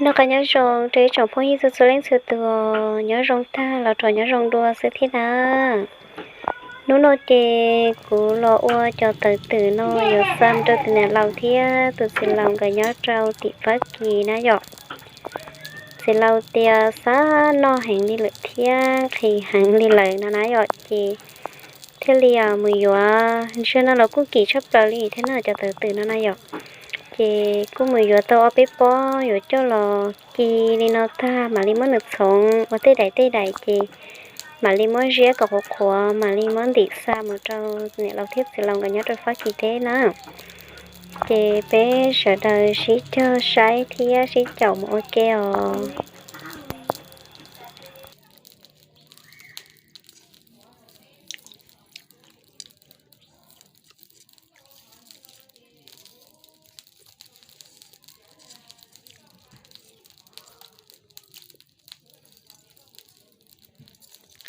Noj qab nyob zoo rau ib tsoom phooj ywg txhua txhua leej txhua tus, nyob zoo tag los rov nyob zoo dua xwb thiab na. Hnub no ces kuv los ua cov tawv twm no yuav xa mus rau tus niam laus thiab tus txiv laus nkawd nyob rau tim Fab Kis na yom. Txiv laus tias xav noj heev li lawm thiab nqhis heev li lawm no na yom, ces thiaj li mus yuav. Ntshe no los kuj kim tshaj plaws li thiab na cov tawv twm no na yom. Ces kuj mus yuav tau ob peb pob yuav coj los ci li no tag mam li muab nws txhoov ua tej daim tej daim ces mam li muab ziab kom qhuav qhuav mam li muab ntim xa mus rau niam laus thiab txiv laus nkawd nyob rau Fab Kis teb na. Ces peb sawv daws sib cog saib thiab sib caum mus ua ke os.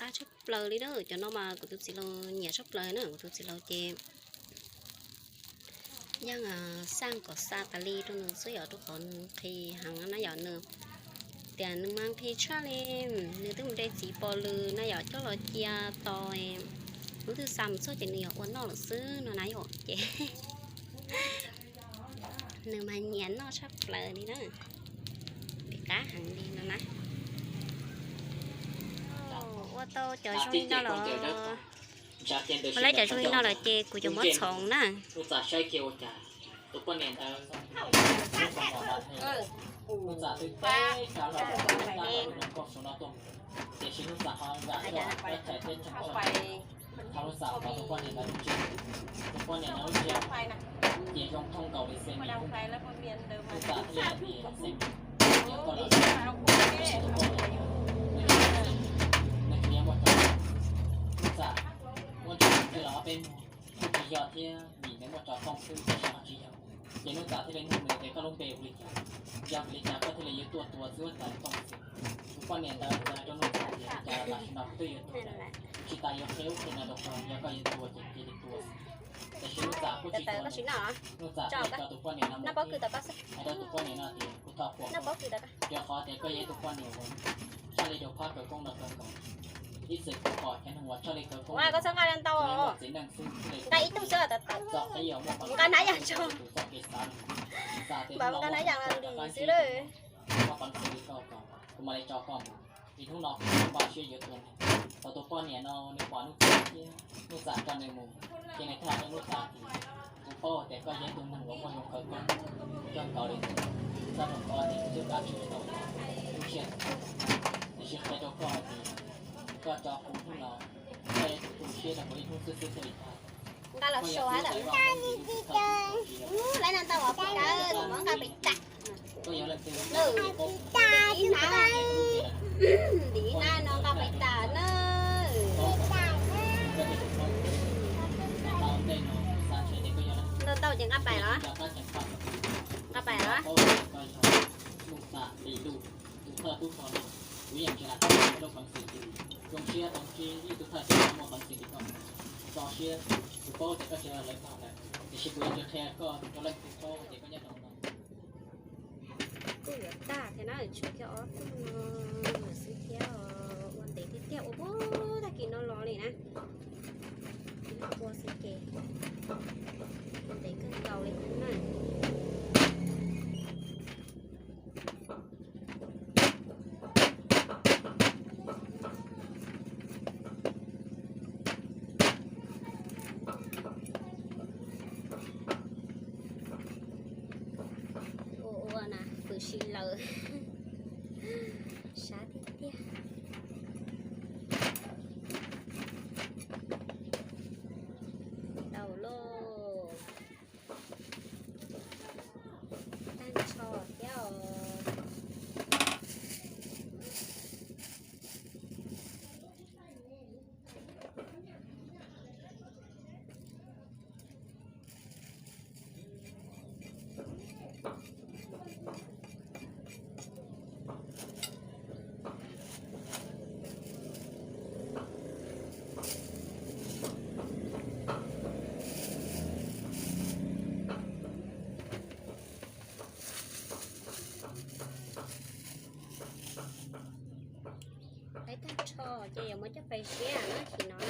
Qab tshaj plaws li na, cov no mas kuv tus txiv laus nyiam tshaj plaws na, kuv tus txiv laus ces yeej xaj kom xa tas li rau nws xwb yom, rau qhov nws nqhis heev na yom, nws tias nws mas nqhis tshaj li, nws twb mus de txiv pos lws na yom, coj los cia tos, lub twg xa mus txog ces nws yuav ua noj lawm xwb no na yom, ces nws mas nyiam noj tshaj plaws li na, nqhis qab heev li no na. Ua tau cov zoo li no los, ua lawm cov zoo li no lawm ces kuv yuav muab txhoov na. Tus poj niam no lub ntsiab ces zoo thooj nkaus li xeem, tus poj niam no lub ntsiab ces zoo thooj nkaus li xeem, ces koj los, tus poj niam no nws tsis yog muaj tso, hnub txam muab ntsuj tej los ob peb muag, kuj tsis yog thiab vim nws muaj tso tooj xwb tab sis ho tsis yog. Ces hnub txam thiaj li nug nws tias koj lub npe hu li cas, yog vim li cas koj thiaj li yuav tuaj tua xwb tas tooj xwb. Tus poj niam ntawd txawm hais rau hnub txam tias ua cas tam sim no kuv twb yuav tua lawm, kuv tsis tas yuav qhia ub qhia no rau koj, yog koj yuav tua ces cia li tua xwb. Tiam sis hnub txam kuj tsis tua, hnub txam tso tus poj niam no mus, hais rau tus poj niam no tias kuv thov qhuas koj, rau qhov tias koj yog ib tug poj niam uas tshaj li rau phab khawv koob no kawg nkaus. Ib txwm kuv pom cov neeg uas tshaj li khawv koob, txiv neej xwb thiaj li tau txom qab ib yam muaj peev xwm tus txoj kev xav, xav tias hnub no muaj peev xwm li koj ko, kuv mam li tso koj mus, vim hnub no kuv npaj siab yuav tua neeg. Thaum tus poj niam no nws pom hnub txam thiab hnub txam tso nws mus, ces nws thiaj hais rau hnub txam tias kuv paub tias koj yog ib tug neeg uas muaj zoo khawv koob kawg nkaus li, txhob rau qhov tias kuv twb kav tsij tau lub siab, tiam sis qhia rau koj hais tias koj tso kuv hnub no, koj yuav tsum tu siab rau kuv ib hnub xwb xwb thiaj li tag. Nqa los sau ntawm, lawv no ntau os, kuv kav muab nqa pem tas. Ntim na, ntim na no nqa pem tas na. Ntau ntau ces nqa pais los? Nqa pais los? Tus thawj tub rog no, kuv yeej tsis hais koj lub peev xwm, zoo siab tau ntsib ib tug thawj tub rog muaj peev xwm li koj. Tso siab, kuv paub tias koj tsis yog lawv pog lawm, tiam sis kuv yuav tsuas qhia koj rau leej twg paub tias koj nyob rau no. Kuj yuav tag thiab na, tshuav kiag ob tug no lawm xwb thiab, ua ntev tiag tiag, ua puag tag kis no los li na. Ua xwb ces ua ntev kawg nkaus li thiab na. Ua ua na, pw si lawm. Sab tiag tiag. Coj pais siab no tsis no na,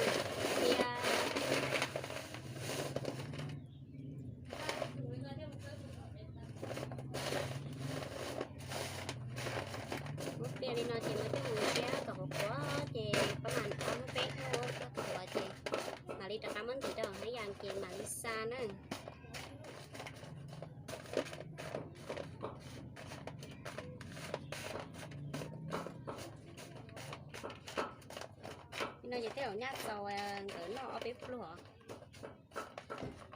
thiab. Muab pliaj li no ces mam coj mus siab kom qhuav qhuav ces pab mam ob lub peb hnub coj qhuav ces mam li rov qab muab ntim rau hauv ib yam ces mam li xa na. Li no ces tej zaum nyaj txaus nkawd noj ob peb pluag.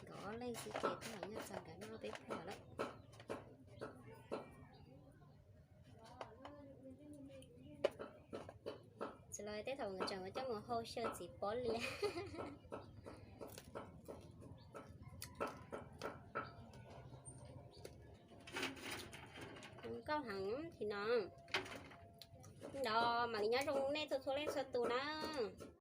Nkawd ob leeg xwb ces tej zaum nyaj txaus nkawd noj ob peb pluag lawm. Txawm los tej thaum nkawd tseem coj mus hau xyaw txiv pob liab. Zoo nkauj heev tsis no. Ntawd mam li nyob zoo nej txhua txhua leej txhua tus nawb.